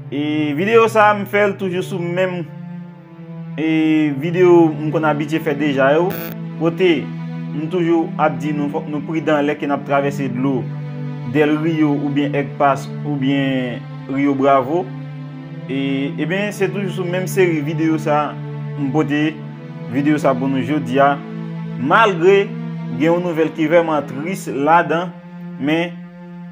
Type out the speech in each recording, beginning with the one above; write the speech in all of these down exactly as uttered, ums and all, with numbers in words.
E videyo sa a, m fè l toujou sou menm e videyo m konn abitye fè deja yo, kote m toujou ap di nou fòk nou pridan lè ke n ap travèse dlo Del Rio oubyen Egg Pass oubyen Rio Bravo. E, ebyen, se toujou sou menm seri videyo sa a m pote videyo sa pou nou jodi a. Malgre gen yon nouvèl ki vrèman tris ladan, men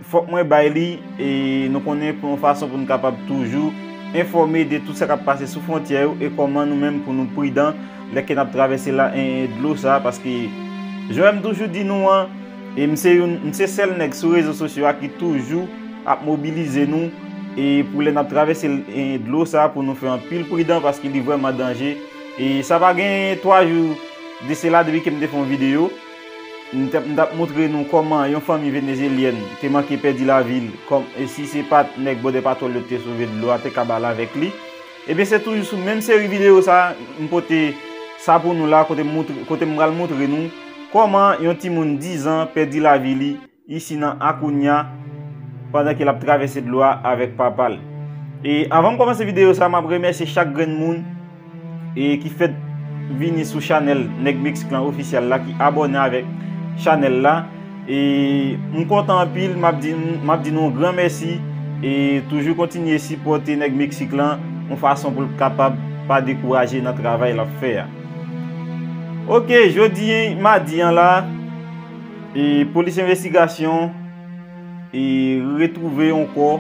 fòk mwen bay li, e nou konnen, pou yon fason pou nou kapab toujou enfòme de tout sa k ap pase sou fwontyè yo e kòman nou menm pou nou pridan lè ke n ap travèse la, e, dlo sa a, paske jan m toujou di nou an, e m se youn, m se sèl nèg sou rezo sosyo a ki toujou ap mobilize nou, e pou lè n ap travèse, e, dlo sa a, pou nou fè anpil pridan, paske li vrèman danje. E sa pa gen twa jou de sela depi ke m te fè yon videyo. M t ap, m t ap montre nou kòman yon fanmi venezyelyèn te manke pèdi lavi l, kòm, e si se pa t nèg bòdè patwòl yo te sove dlo a, te ka ba l avèk li. Ebyen, se toujou sou menm seri videyo sa a, m pote sa pou nou la, kote m montre, kote m pral montre nou kòman yon timoun diz an pèdi lavi li isi nan Akonya, pandan ke l ap travèse dlo a avèk papa l. E avan m kòmanse videyo sa a, m ap remèsye chak grenn moun, e ki fèk vini sou chanèl Nèg Meksik lan ofisyèl la, ki abòne avèk chanèl la. E m kontan anpil, m ap di, m ap di nou yon gran mèsi, e toujou kontinye sipòte Nèg Meksik lan yon fason pou l kapab pa dekouraje nan travay l ap fè a. Oke, jodi madi an la, e polis envestigasyon, e retwouve yon kò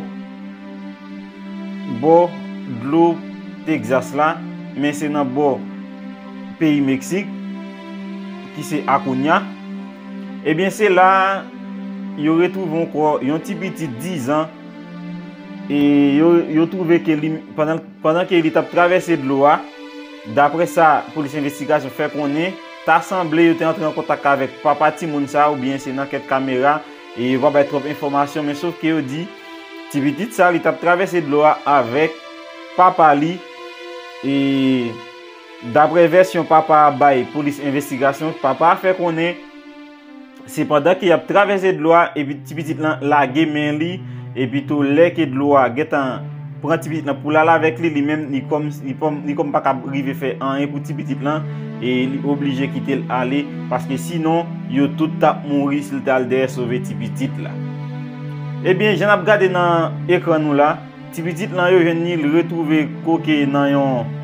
bò dlo Texas la, men se nan bò peyi Meksik, ki se Akonya. Ebyen, se la a, yo retwouve yon kò yon ti pitit diz an, e yo, yo twouve ke li, pandan, pandan ke li t ap travèse dlo a, daprè sa polis envestigasyon fè konnen, ta sanble yo te antre an kontak avèk papa timoun sa a, oubyen se nan kèk kamera, e yo pa bay twòp enfòmasyon, men sof ke yo di, ti pitit sa a, li t ap travèse dlo a avèk papa li, e daprè vèsyon papa a bay polis envestigasyon, papa a fè konnen, se pandan ke y ap travèse dlo a, epi ti pitit lan lage men li, epi tou lè ke dlo a gentan pran ti pitit lan pou l al avèk li, li menm, li kòm, li kòm, li kòm pa kab rive fè anyen pou ti pitit lan, e li oblije kite l ale, paske sinon, yo tout t ap mouri si l t al dèyè sove ti pitit la. Ebyen, jan n ap gade nan ekran nou la, ti pitit lan yo jwenn li, l retwouve koke nan yon,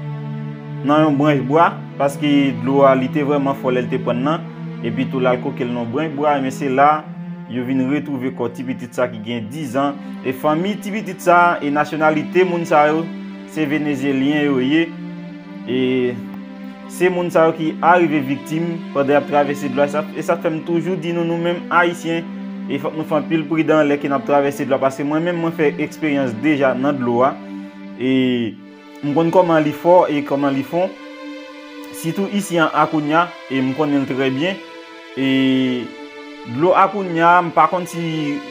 nan yon branch bwa, paske dlo a, li te vrèman fò lè l te pran l nan, epi tou l al koke l nan yon branch bwa, men se la, yo vin retwouve kò ti pitit sa ki gen diz an, e fanmi ti pitit sa, e nasyonalite moun sa yo, se venezyelyen yo ye, e se moun sa yo ki arive viktim pandan y ap travèse dlo a, e sa, e sa fè m toujou di nou, nou menm Ayisyen, e fòk nou fè anpil pridan lè ke n ap travèse dlo a, paske mwen menm, mwen fè eksperyans deja nan dlo a, e m konn kòman li fò e kòman li fon, sitou isi an Akonya, e m konnen l trè byen, e dlo Akonya, m pa konn si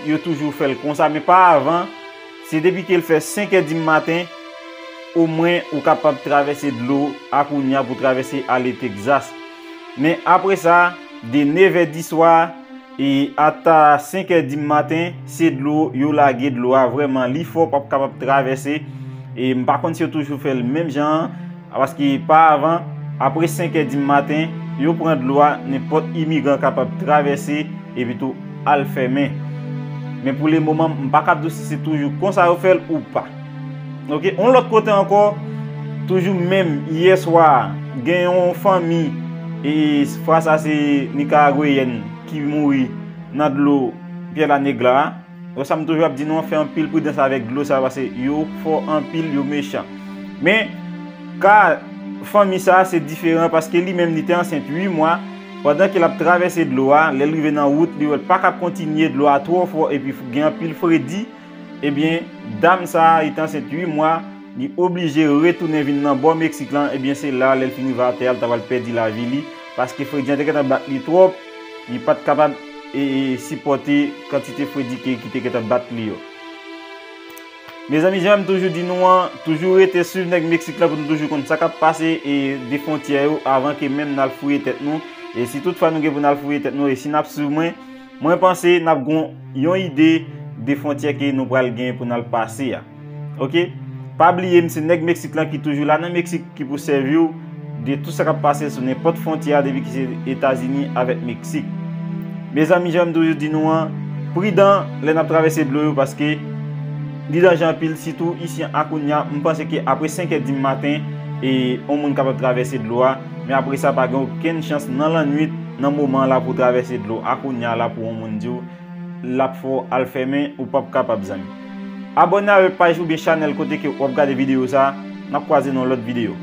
yo toujou fè l konsa, men pa avan, se depi ke l fè senk è di maten, omwen ou kapab travèse dlo Akonya pou travèse ale Texas. Men apre sa, de nevè di swa e ata senk è di maten, se dlo, yo lage dlo a, vrèman, li fò, p ap kapab travèse. E m pa konn si yo toujou fè l menm jan an, paske pa avan, apre senk è di maten, yo pran dlo a, nenpòt imigran kapab travèse, epi tou al fèmen. Men pou le moman, m pa kab di w si se toujou konsa yo fè l ou pa. Oke, yon lòt kote ankò, toujou menm yè swa, gen yon fanmi, e fwa sa se nikaragweyèn ki mouri nan dlo Pyè Lanegla a. Donk sa m toujou ap di nou an, fè anpil pridans avèk dlo sa, paske yo fò anpil, yo mechan. Men, ka fanmi sa se diferan, paske li menm li te ansent uit mwa, pandan ke l ap travèse dlo a, lè l rive nan wout, li wè l pa kab kontinye, dlo a twò fò, epi gen anpil fredi, ebyen, dam sa a, li te ansent uit mwa, li oblije retounen vin nan bò Meksik lan, ebyen, se la, lè l fin rive atè a, l ta pral pèdi lavi li, paske fredi an te gentan bat li twòp, li pa t kapab, e, e, sipòte kantite fredi ke, ki te gentan bat li yo. Mezanmi, jan m toujou di nou an, toujou rete swiv Nèg Meksik lan pou nou toujou konn sa k ap pase, e, de fwontyè yo avan ke menm n al fouye tèt nou. E si toutfwa nou gen pou n al fouye tèt nou, e si n ap swiv mwen, mwen panse n ap gon yon ide de fwontyè ke nou pral gen pou n al pase a. Oke? Pa bliye m se nèg Meksik lan ki toujou la nan Meksik ki pou sèvi w de tout sa k ap pase sou nenpòt fwontyè a depi ki se Etazini avèk Meksik. Mezanmi, jan m toujou di nou an, pridan lè n ap travèse dlo yo paske li danje anpil, sitou isi an akounya, m panse ke apre senk è di maten, e yon moun kapab travèse dlo a, men apre sa pa gen okenn chans nan lannwit, nan moman an la pou w travèse dlo akounya la pou yon moun di w l ap fè w al fèmen, ou p ap kapab zanmi. Abòne avèk paj oubyen chanèl kote ke w ap gade videyo sa, n ap kwaze nan lòt videyo.